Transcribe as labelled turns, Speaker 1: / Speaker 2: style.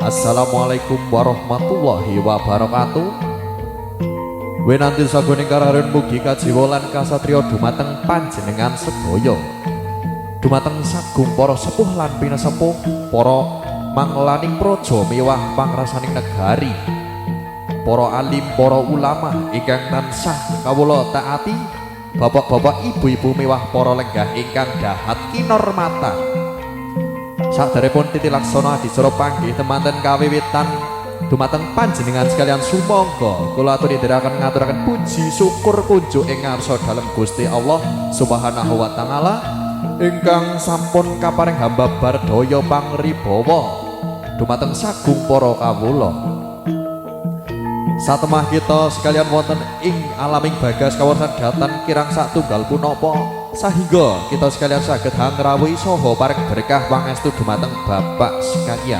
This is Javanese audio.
Speaker 1: Assalamualaikum warahmatullahi wabarakatuh. Winanti saguning karaharun mugi kajiwa lan kasatriya dumateng panjenengan sedaya. Dumateng sagung para sepuh lan pinesepuh, para manglaning praja miwah pangrasaning negari. Para alim, para ulama ingkang tansah kawula taati, bapak-bapak, ibu-ibu miwah para lenggah ingkang dahat kinormatan. Saderepun titi laksana adicara panggih temanten kawiwitan dumateng panjenengan sekalian, sumangga kula aturi ndherekaken ngaturaken puji syukur kunjuk ing ngarsa dalem Gusti Allah Subhanahu wa taala ingkang sampun kaparing hamba bardaya pangribawa dumateng sagung para kawula. Satemah kita sekalian wonten ing alaming bagas kawarsan datan kirang satunggal punapa, sahingga kita sekalian saged hangrawuhi saha paring berkah pangestu dumateng bapak sekalian.